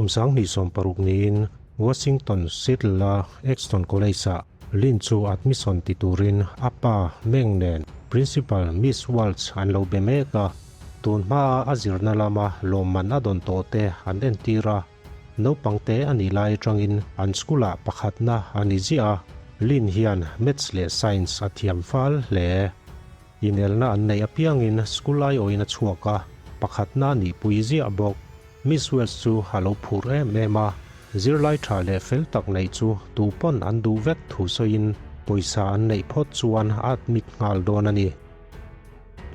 Kum 2016 niin Washington Seattle-a Exton College-ah Lin chu admission ti turin a pa Meng nen Principal Miss Walsh an lo be mek a, tun hmaa a zirna lama lawmman a dawn tawh te an entir a, naupang te a nih lai atangin an school-ah pakhatna a ni ziah a, Lin hian Maths leh Science a thiam fal hle. Inelna an neih apiangin school aiawhin a chhuak a, pakhatna a nihpui ziah bawk. Miss Wells chu a lo phur em em a, zirlai tha leh fel tak neih chu tu pawn an duh vek thu sawiin pawisa an neih phawt chuan a admit nghal dawn a ni.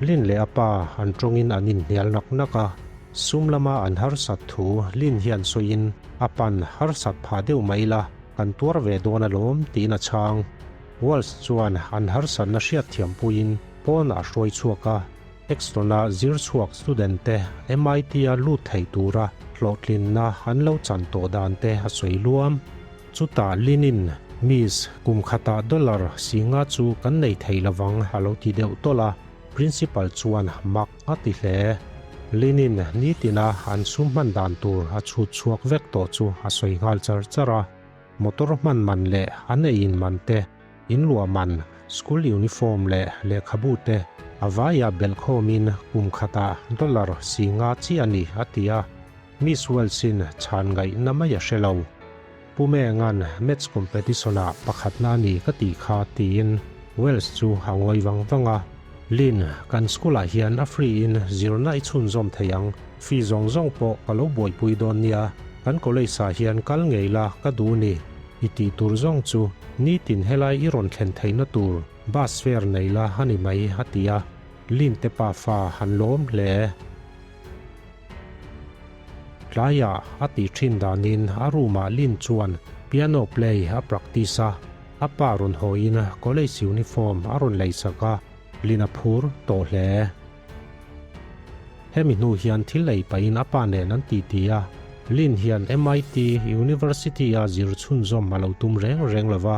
Lin leh a pa an tawngin an inhnial nak nak a, sum lama an harsat thu Lin hian sawiin a pan harsat phah deuh mai la, kan tuar ve dawn alawm tiin a chhang. Wells chuan an harsatna hriatthiam puiin pawnah a hruai chhuak a, Exton-a zir chhuak student-te MIT-a lut thei tura hlawhtlinna an lo chan tawh dan te a sawi luam. Chutah Lin-in, Miss, kum khatah dollar singa chu kan nei thei lovang a lo ti deuh tawlh a, Principal chuan mak a ti hle. Lin-in nitina an sum hman dan tur a chhut chhuak vek tawh chu a sawi nghal char char a. Motor hman man leh an ei in man te, in luah man, school uniform leh lehkhabu te a vaia belh khawmin kum khatah dollar si nga chiah a ni, a ti a. Miss Wells-in chhan ngaihna mai a hre lo. Pu Menga'n maths competition-ah pakhatna a ni ka tih kha tiin Wells chu a ngawi vang vang a. Lynn, kan school-ah hian a free-in zirna i chhunzawm thei ang. Fee zawng zawng pawh ka lo buaipui dawn nia, kan college ah hian kal ngei la ka duh ni, i tih tur zawng chu nitin helai i rawn thlen theihna tur bus fare nei la a ni mai a ti a, Lin te pa fa han lawm hle. Tlaiah a tih thin danin a room ah Lin chuan piano play a practice a, a pa rawn hawiin college uniform a rawn leisak a, Lin a phur tawh hle. Hemi hnu hian thil ei pahin a pa nen an titi a, Lin hian MIT University-a zir chhunzawm a lo tum reng reng lo va,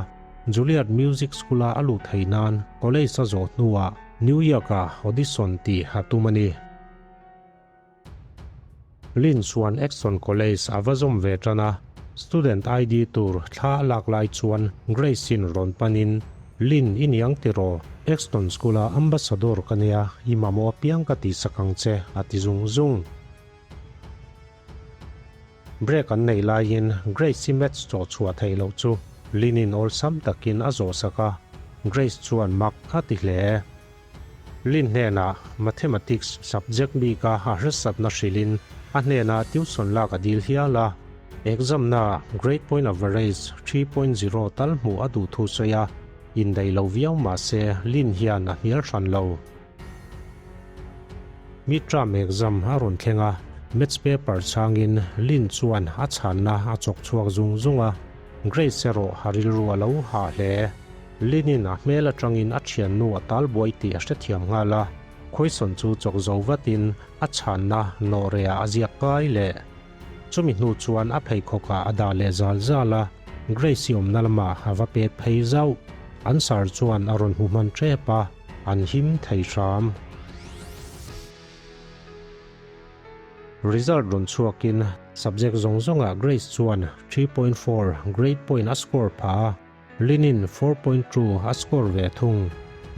Juilliard Music School-a a luh theih nan college a zawh hnuah New York-a audition tih a tum a ni. Lin chuan Exton College a va zawm ve tan a, student ID tur thla a lak lai chuan Grace-in rawn panin, Lin i niang tiraw? Exton School-a ambassador ka nia, i mamawh apiang ka tihsak ang che, a ti zung zung. Break an neih laiin Grace-i maths chawh chhuah theih loh chu Lin-in awlsam takin a zawhsak a, Grace chuan mak a ti hle. Lin hnenah Mathematics subject bika a hresatna hrilhin a hnenah tuition lak a dil hial a, exam na grade point average 3.0 tal hmuh a duh thu sawi a, indaih lo viau mah se Lin hian a hnial hran lo. Midterm exam a rawn thleng a, Maths paper changin Lin chuan a chhanna a chawk chhuak zung zung a, Grace erawh a rilru a lo hah hle. Linin a hmel atangin a thiannu a tal buai tih a hrethiam nghal a, Quaison chu chawk zo vatin a chhanna nawhreah a ziak kai leh. Chumi hnu chuan a pheikhawkah a dah leh zal zal a, Grace-i awmna lamah a va pet phei zauh. An sar chuan a rawn hmu hman tep a, an him thei hram. Result rawn chhuakin subject zawng zawngah Grace chuan 3.4 grade point a score phah a. Linin 4.2 a score ve thung.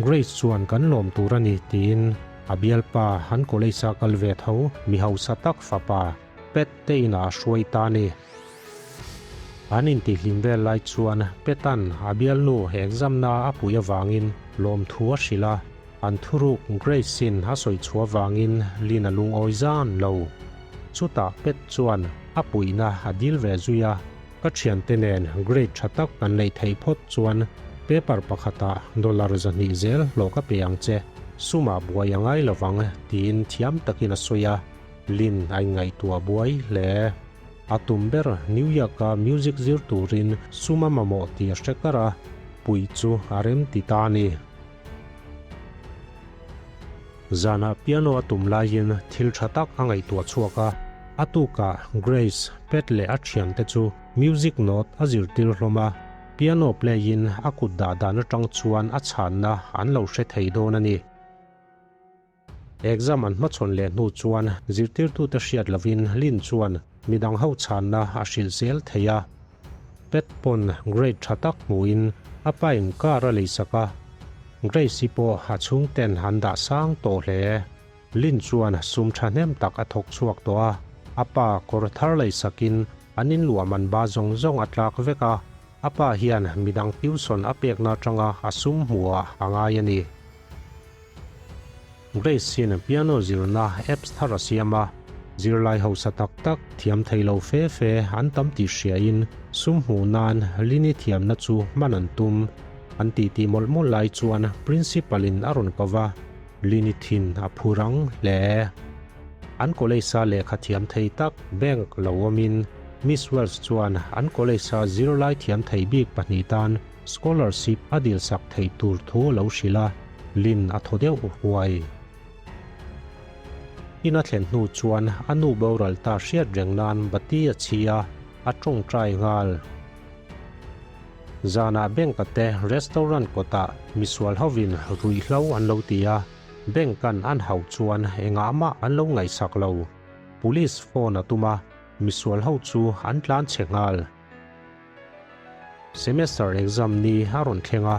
Grace chuan kan lawm tur a ni tiin a bialpa an college a kal ve tho mi hausa tak fapa Pat te inah a hruai ta a ni. An intihhlim vel lai chuan Pat-a'n a bialnu exam na a pui avangin lawmthu a hrilh a, an thuruk Grace-in a sawi chhuah avangin Lin a lungawi zan lo. Chutah Pat chuan a puihna a dil ve zui a. Ka thiante nen grade tha tak kan neih theih phawt chuan paper pakhatah dollar 200 zel hlawh ka pe ang che, sumah buai a ngai lovang tiin thiam takin a sawi a, Lin a inngaihtuah buai hle. A tum ber New York-a music zir turin sum a mamawh tih a hre kar a, puih chu a rem ti ta a ni. Zanah piano a tum laiin thil tha tak a ngaihtuah chhuak a, a tukah Grace, Pat leh a thiante chu music note a zirtir hlawm a, piano play-in a kut dah dan atang chuan a chhanna an lo hre thei dawn a ni. Exam an hmachhawn leh hnu chuan zirtirtute hriat lovin Lin chuan. midang ho chhanna a hrilh zel thei a. Pet pawn grade tha tak hmuin a pain car a leisak a, Grace-i pawh a chhungten an dah sang tawh hle. Lin chuan sum thahnem tak a thawk chhuak tawh a, a pa kawr thar leisakin an inluah man ba zawng zawng a tlak vek a, a pa hian midang tuition a pekna atanga a sum hmuhah a ngai a ni. Grace-in piano zirna apps thar a siam a, zirlai hausa tak tak thiam thei lo fe fe an tam tih hriain sum hmuh nan Lini thiamna chu hman an tum. An titi mawlh mawlh lai chuan Principal-in a rawn ko va, Lini thin a phu rang hle. An college-a lehkha thiam thei tak bank lo awmin Miss Wells chuan an college-a zirlai thiam thei bik pahnih tan Scholarship a dilsak theih tur thu a lo hrilh a, Lin a thaw deuh huai. In a thlen hnu chuan a nu boral ta hriat reng nan bati a chhi a, a tawngtai nghal. Zanah bank-a te restaurant kawtah misual hovin ruihhlo an lo ti a, bank-an an hauh chuan engah mah an lo ngaihsak lo. Police phone a tum a, misual ho chu an tlan chhe nghal. Semester exam ni a rawn thleng a,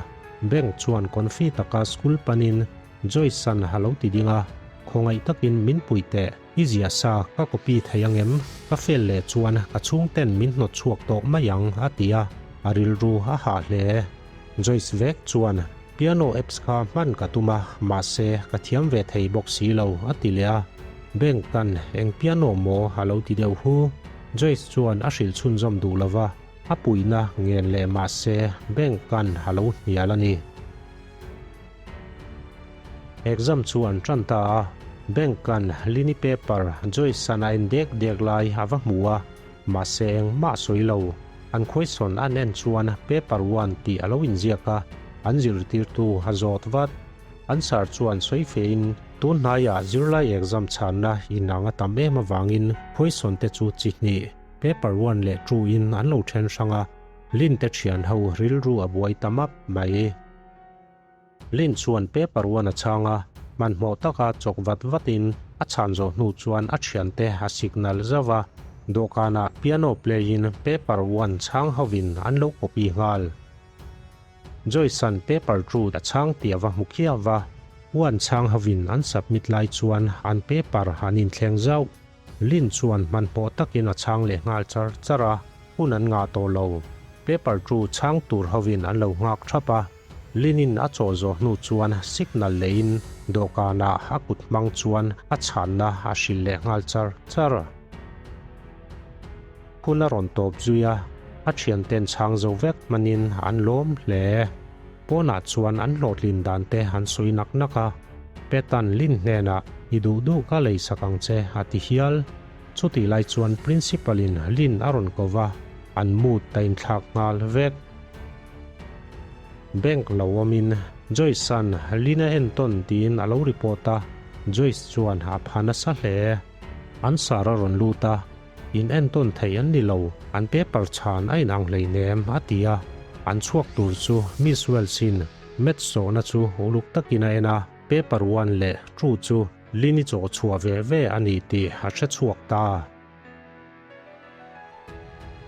bank chuan confi taka school panin Joyce-a'n a lo ti ding a, Khawngaih takin min pui teh, i ziah sa ka copy thei angem? Ka fail leh chuan ka chhungten min hnawt chhuak tawh mai ang a ti a, a rilru a hah hle. Joyce vek chuan Piano apps kha hman ka tum a, mahse ka thiam ve thei bawk si lo a ti leh a, bank kan eng piano maw a lo ti deuh hu. Joyce chuan a hrilh chhunzawm duh lo va, a puihna ngen leh mah se bank kan a lo hnial a ni. Exam chu an tan ta a, bank kan lini paper Joyce-a'n a en dek dek lai a va hmu a, mahse engmah a sawi lo. An question an en chuan paper one tih a lo inziak a, an zirtirtu a zawt vat. An sar chuan sawi fein tun hnaiah zirlai exam chhanna inang a tam em avangin question te chu chi hnih, paper one leh two in an lo then hrang a, Lin te thian ho rilru a buai ta map mai. Lin chuan paper one a chhang a, hmanhmawh taka chawk vat vatin a chhan zawh hnu chuan a thiante a signal zauh a, dawhkanah piano play in paper one chhang hovin an lo copy nghal. Joyce-a'n paper chu a chhang tih a va hmu khiau va, Huan chhang hovin an submit lai chuan an paper an inthleng zauh. Lin chuan hmanhmawh takin a chhang leh nghal char char a, hun an ngah tawh lo. Paper chu chhang tur hovin an lo nghak thap a, Lin-in a chawh zawh hnu chuan signal leiin dawhkanah a kut hmang chuan a chhanna a hrilh leh nghal char char. Hun a rawn tawp zui a, a thianten chhang zo vek hmanin an lawm hle. Pawnah chuan an hlawhtlin dan te an sawi nak nak a, Petan Lin hnenah i duh duh ka lei sak ang che a ti hial. Chutih lai chuan Principal in Lin a rawn ko va, an mood a inthlak nghal vek. Bank lo awmin Joyce-a'n Lin a entawn tiin a lo report a, Joyce chuan a pha nasa hle. An sar a rawn lut a, In entawn thei an ni lo, an paper chhan a inang hleinem, a ti a. An chhuak tur chu Miss Wells-in Maths zawhna chu uluk takin a en a, paper one leh two chu Lynn-i chaw chhuah ve ve a ni tih a hre chhuak ta.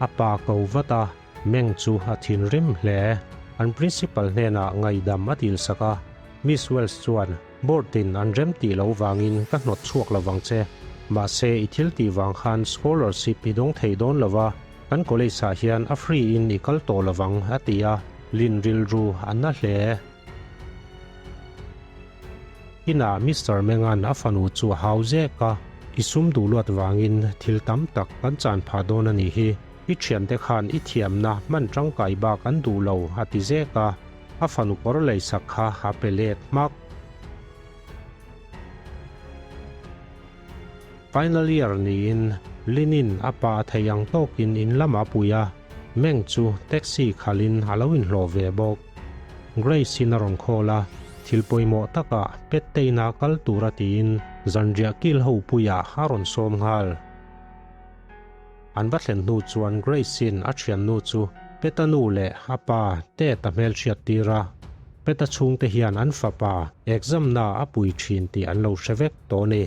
A pa ko vat a, Meng chu a thinrim hle. An principal hnenah ngaihdam a dilsak a, Miss Wells chuan, Board-in an rem tih lo vangin ka hnawt chhuak lo vang che. Mahse, i thil tih vang khan scholarship i dawng thei dawn lo va, kan college-ah hian a free-in i kal tawh lo vang, a ti a, Lin rilru a na hle. Inah Mister Mengan a fanu chu a hau zek a, I sum duh luat vangin thil tam tak kan chan phah dawn a nih hi. I thiante khan i thiamna hman tangkai bak an duh lo, a ti zek a. A fanu kawr leisak kha a pe let hmak. Final year niin Linin a pa a theih ang tawkin in lamah a pui a, Meng chu taxi khalhin a lo inhlawh ve bawk. Grace-in a rawn call a, thil pawimawh takah Petteina kal tura tiin zanriah kil ho puiah a rawn sawm nghal. An va thlen hnu chuan Grace-in a thiannu chu Peta nu leh a pa Ted a hmelhriat tir a. Peta chhungte hian an fapa exam-na a pui thin tih an lo hre vek tawh a ni.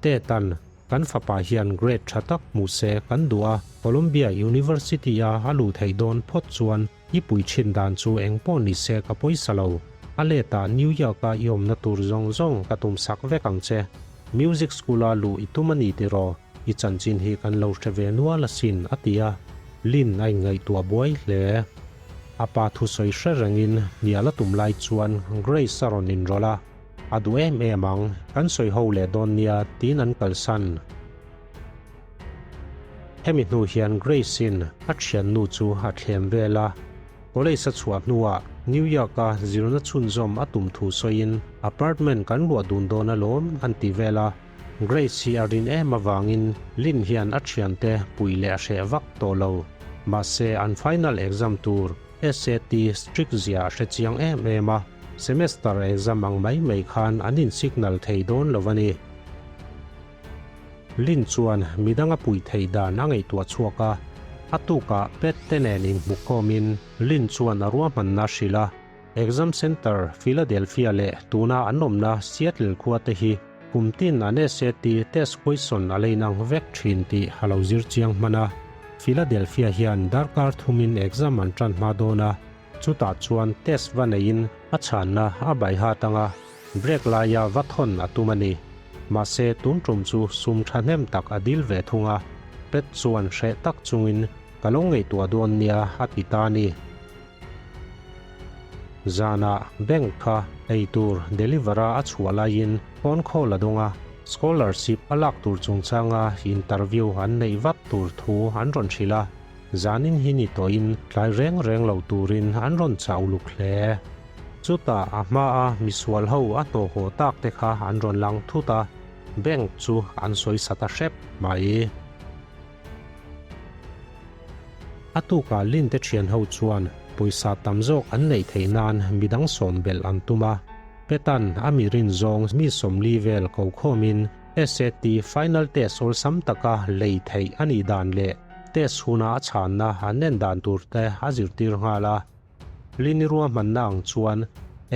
Ted-a'n. Kan fapa hian grade tha tak hmu se kan duh a, Columbia University-a a luh theih dawn phawt chuan i pui thin dan chu eng pawh ni se ka pawisa lo. A letah New York-a i awmna tur zawng zawng ka tumsak vek ang che. Music school-a luh i tum a ni tiraw? I chanchin hi kan lo hre ve nual asin, a ti a. Lin a inngaihtuah buai hle. A pa thusawi hre rengin hnial a tum lai chuan Grace a rawn inrawlh a. A duh em em ang, kan sawi ho leh dawn nia tiin an kalsan. Hemi hnu hian Grace-in a thiannu chu a thlem vel a. College a chhuah hnuah New York-a zirna chhunzawm a tum thu sawiin apartment kan luah dun dawn alawm an ti vel a. Grace hi a rin em avangin Lynn hian a thiante pui leh a hreh vak tawh lo. Mahse an final exam tur SAT strict zia a hre chiang em em a, semester exam ang mai mai khan an in signal thei dawn lo a ni. Lynn chuan midang a pui theih dan a ngaihtuah chhuak a, a tukah Pat te nen inhmu khawmin Lynn chuan a ruahmanna a hrilh a. Exam Center, Philadelphia leh tuna an awmna Seattle khua te hi kum tin an SAT test question a la inang vek thin tih a lo zir chiang hman a. Philadelphia hian darkar thumin exam an tan hma dawn a, chutah chuan test va neiin a chhanna a baiha tanga break laia va thawn a tum a ni. Mahse tun tum chu sum thahnem tak a dil ve thung a, Pet chuan hreh tak chungin ka lo ngaihtuah dawn nia a ti ta a ni. Zanah bank kha ei tur deliver-a a chhuah laiin phone call a dawng a, scholarship a lak tur chungchanga interview an neih vat tur thu an rawn hrilh a, zanin hi ni tawhin tlai reng reng lo turin an rawn chah uluk hle. Chutah a hmaa misual ho a hnawhhaw tak te kha an rawn lang thut a, bank chu an sawi sa ta hrep mai. A tukah Lin te thian ho chuan pawisa tam zawk an neih theih nan midang sawm belh an tum a. Petan a mi rin zawng mi 40 vel ko khawmin SAT final test awlsam taka lei theih a nih dan leh test huna a chhanna an en dan tur te a zirtir nghal a. Lini ruahmanna ang chuan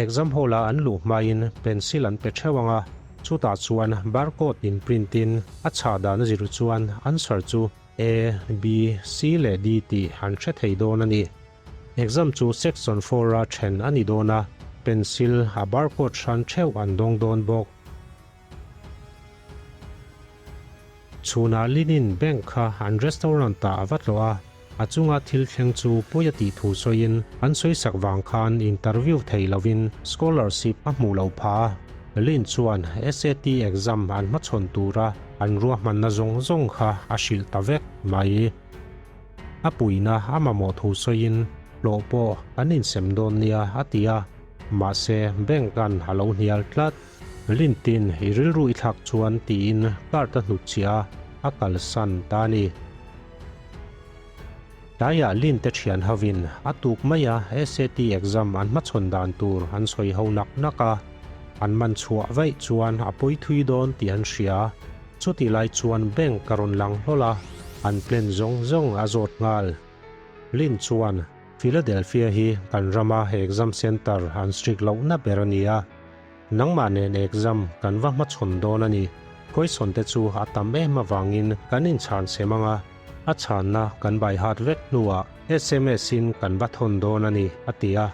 exam hall-a an luh hmain pencil an pe theuh ang a, chutah chuan barcode in print in a chhah dan a zir chuan answer chu A, B, C leh D tih an hre thei dawn a ni. Exam chu section 4-a then a ni dawn a, pencil a barcode hran theuh an dawng dawn bawk. Chhunah Linin bank kha an restaurant-ah a va tlawh a, a chunga thil thleng chu pawi a tih thu sawiin an sawisak vang khan interview thei lovin scholarship a hmuh lo pha. Lin chuan SAT exam an hmachhawn tura an ruahmanna zawng zawng kha a hrilh ta vek mai. A puihna a mamawh thu sawiin hlawh pawh an insem dawn nia a ti a, mahse bank-a'n a lo hnial tlat. Lintin i rilru i thlak chuan tiin card a hnutchhiah a, a kalsan ta a ni. Tlaiah Lin te thian hovin a tuk mai a SAT exam an hmachhawn dan tur an sawi ho nak nak a, an man chhuah vaih chuan a pawi thui dawn tih an hria. Chutih lai chuan bank a rawn lang hlawl a, an plan zawng zawng a zawt nghal. Lin chuan Philadelphia hi kan rama exam center an strict lohna ber a ni a, Nangmah nen exam kan va hmachhawn dawn a ni. Question te chu a tam em avangin kan inchhan sem ang a, a chhanna kan bai hat vek hnuah sms in kan va thawn dawn a ni, a ti a.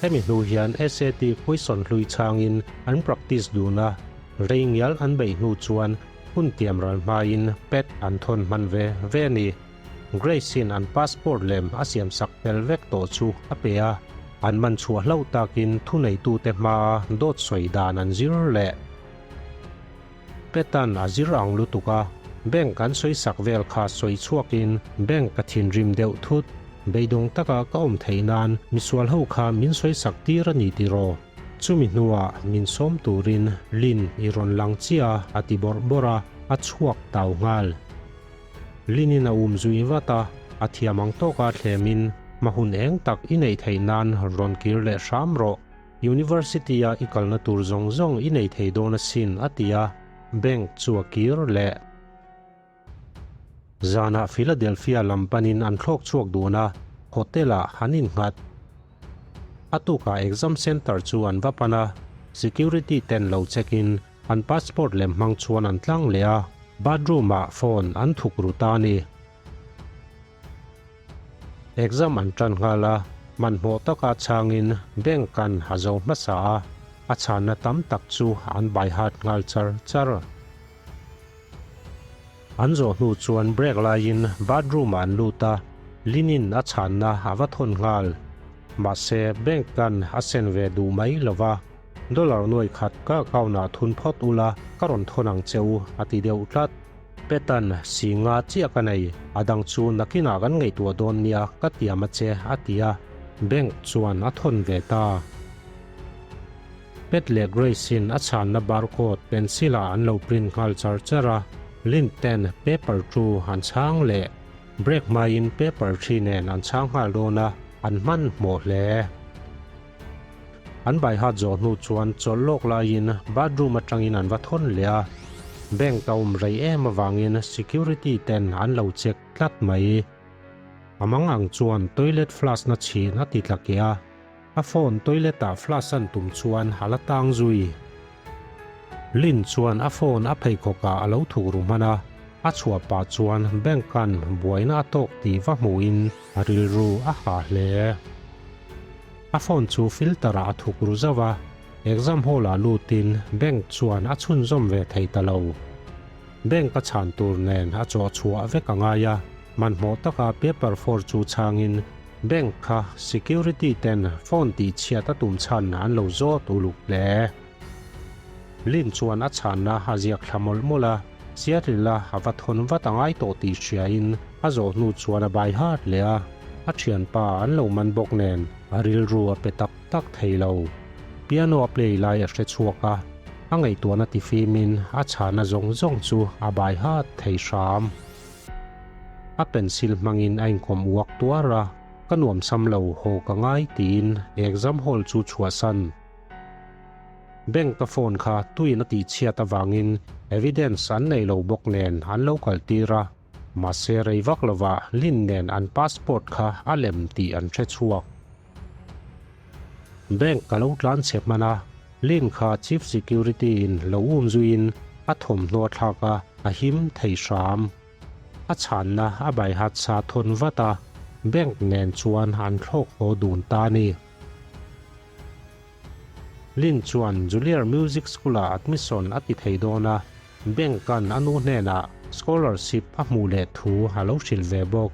Hemi hnu hian SAT question hlui chhangin an practice dun a, rei ngial an beih hnu chuan hun tiam ral hmain pet an thawn hman ve ve a ni. Grace-in an passport lem a siamsak fel vek tawh chu a pe a, an man chhuah hlauh takin thuneitute hmaa dawt sawi dan an zir leh. Petan a zir ang lutuk a, bank an sawisak vel kha sawi chhuakin bank ka thinrim deuh thut. Beidawng taka ka awm theih nan misual ho kha min sawisak tir a ni tiraw? Chumi hnuah min sawm turin Lin i rawn lang chiah a, a ti bawrh bawrh a, a chhuak tau nghal. Linin a um zui vat a, a thiam ang tawka thlemin hma hun eng tak i neih theih nan rawn kir leh hram rawh. University-a i kalna tur zawng zawng i nei thei dawn asin, a ti a, bank chu a kir leh. Zanah Philadelphia lam panin an thlawk chhuak dun a, hotel-ah an innghat. A tukah exam centre chu an va pan a, security ten lo check-in an passport lem hmang chuan an tlang leh a. Bathroom ah phone an thuk ru ta a ni. Exam an tan nghal a, hmanhmawh taka chhangin bank an a zo hmasa a, a chhanna tam tak chu an by heart nghal char char. An zawh hnu chuan break laiin bathroom ah an lut a, Linin a chhanna a va thawn nghal. Mahse bank kan a sen ve duh mai lo va, dollar nuai khat ka account ah thun phawt ula ka rawn thawn ang che u a ti deuh tlat. Petan, si nga chiah ka nei, a dang chu nakinah kan ngaihtuah dawn nia ka tiam a che a ti a, bank chuan a thawn ve ta. Pet leh Grace-in a chhanna barcode pencil-ah an lo print nghal char char a, Lint ten paper chu an chhang leh break hmain paper thi nen an chhang nghal dawn a, an hmanhmawh hle. An baihat zawh hnu chuan chawlh lawk laiin bathroom atangin an va thawn leh a, bank a awm rei em avangin security ten an lo check tlat mai. A mang ang chuan toilet flush na chhin a ti tla keh a, a phone toilet ah flush an tum chuan a la tang zui. Lin chuan a phone a pheikhawk ah a lo thuk ru hman a, a chhuah pah chuan bank an buaina a tawk tih va hmuhin a rilru a hah hle. A phone chu filter ah a thuk ru zauh a, exam hall ah lutin bank chuan a chhunzawm ve thei ta lo. Bank a chhan tur nen a chawh chhuah vek a ngai a, hmanhmawh taka paper four chu chhangin bank kha security ten phone tih chhiat a tum chhan an lo zawt uluk hle. Lin chuan a chhanna a ziak thla mawlh mawlh a, Seattle-a a va thawn vat a ngai tawh tih hriain a zawh hnu chuan a bai hat leh a, a thianpa an lo man bawk nen a rilru a pe tak tak thei lo. Piano a play lai a hre chhuak a, a ngaihtuahna tifimin a chhana zawng zawng chu a bai hat thei hram. A pencil hmangin a inkawm uak tuar a, Ka nuamsam lo, haw ka ngai tiin exam hall chu chhuahsan. Bank ka phone kha tuin a tihchhiat avangin evidence an nei lo bawk nen an lo kal tir a, mahse rei vak lovah Lin nen an passport kha a lem tih an hre chhuak. Bank ka lo tlan chhe hman a, Lin kha chief security in lo um zuiin a thawmhnaw a thlak a, a him thei hram. A chhanna a baihat sa thawn vat a, bank nen chuan an thlawk haw dun ta a ni. Lin chuan Juilliard Music School-ah admission a ti thei dawn a, Bank-a'n a nu hnenah scholarship a hmuh leh thu a lo hrilh ve bawk.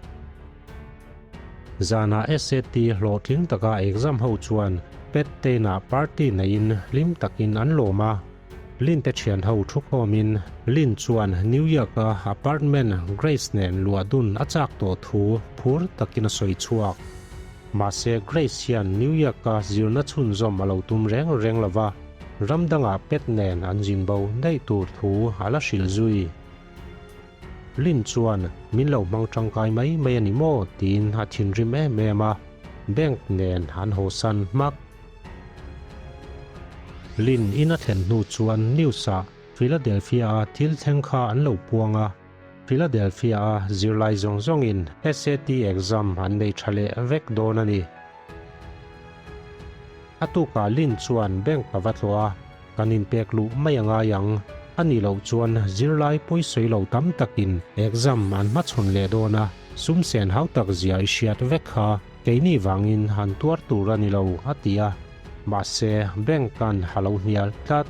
Zanah SAT hlawhtling taka exam ho chuan Pet Tain-ah party neiin hlim takin an lawm a. Lin te thian ho thukhawmin Lin chuan New York-a apartment Grace nen luah dun a chak tawh thu phur takin a sawi chhuak. Mahse, Grace hian New York-a zirna chhunzawm a lo tum reng reng lo va, ram dangah pet nen an zin bo daih tur thu a la hrilh zui. Lin chuan min lo hmang tangkai mai mai a ni maw tiin a thinrim em em a, bank nen an hawsan hmak. Lin in a thlen hnu chuan news-ah Philadelphia-a thil thleng kha an lo puang a, Philadelphia-a zirlai zawng zawngin SAT exam an nei tha leh vek dawn a ni. A tukah Lin chuan bank a va tlawh a, kan inpek luh mai a ngai ang. A nih loh chuan zirlai pawisawi lo tam takin exam an hmachhawn leh dawn a, sum sen hau tak zia i hriat vek kha keini vangin han tuar tur a ni lo, a ti a. Mahse, bank-a'n a lo hnial tlat.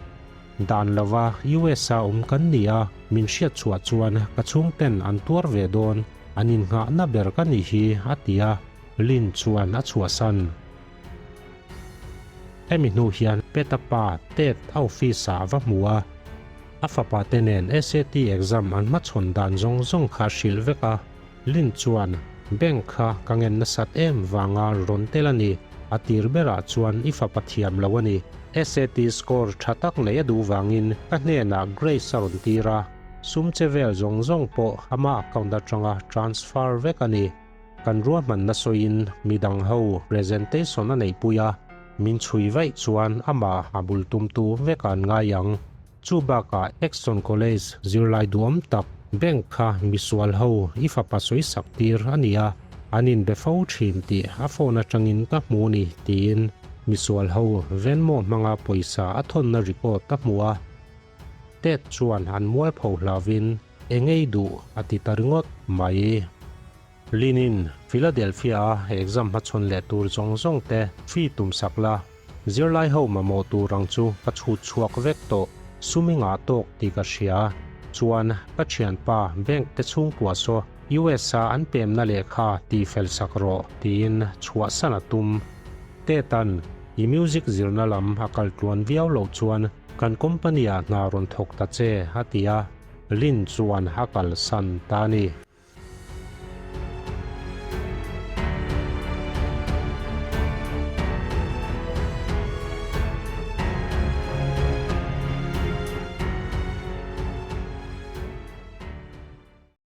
Dan lova US-a awm kan ni a, min hriat chhuah chuan ka chhungten an tuar ve dawn, an innghahna ber ka nih hi, a ti a, Lin chuan a chhuahsan. Hemi hnu hian Peta pa Ted a office-ah a va hmu a, a fapa te nen SAT exam an hmachhawn dan zawng zawng kha a hrilh vek a, Lin chuan, Bank kha ka ngen nasat em vanga rawn tel a ni, a tir berah chuan i fapa thiam lo a ni. SAT score tha tak nei a duh vangin ka hnenah Grace a rawn tir a, sum che vel zawng zawng pawh ama account atanga transfer vek a ni. Kan ruahmanna sawiin midang ho presentation a neihpui a, min chhui vaih chuan amah a bul tumtu vek an ngai ang. Chu bakah Exton College zirlai duhawm tak bank kha misual ho i fapa sawi sak tir a ni a, an inbe fo thin tih a phone atangin ka hmu ni tiin misual ho Venmo hmanga pawisa a thawnna record a hmu a. Ted chuan an mualpho hlauvin. Engei duh a ti ta ringawt mai. Lin-in Philadelphia-a exam hmachhawn leh tur zawng zawng te fee tum sak la, zirlai ho mamawh tur ang chu ka chhut chhuak vek tawh, sum i ngah tawk tih ka hria. Chuan ka thianpa bank te chhungkua saw US-a an pemna lehkha tih fel sak rawh tiin chhuahsan a tum. Tet-a'n i music zirna lam a kal tluan viau loh chuan kan company-ah hna rawn thawk ta che a ti a, Lin chuan a kalsan ta a ni.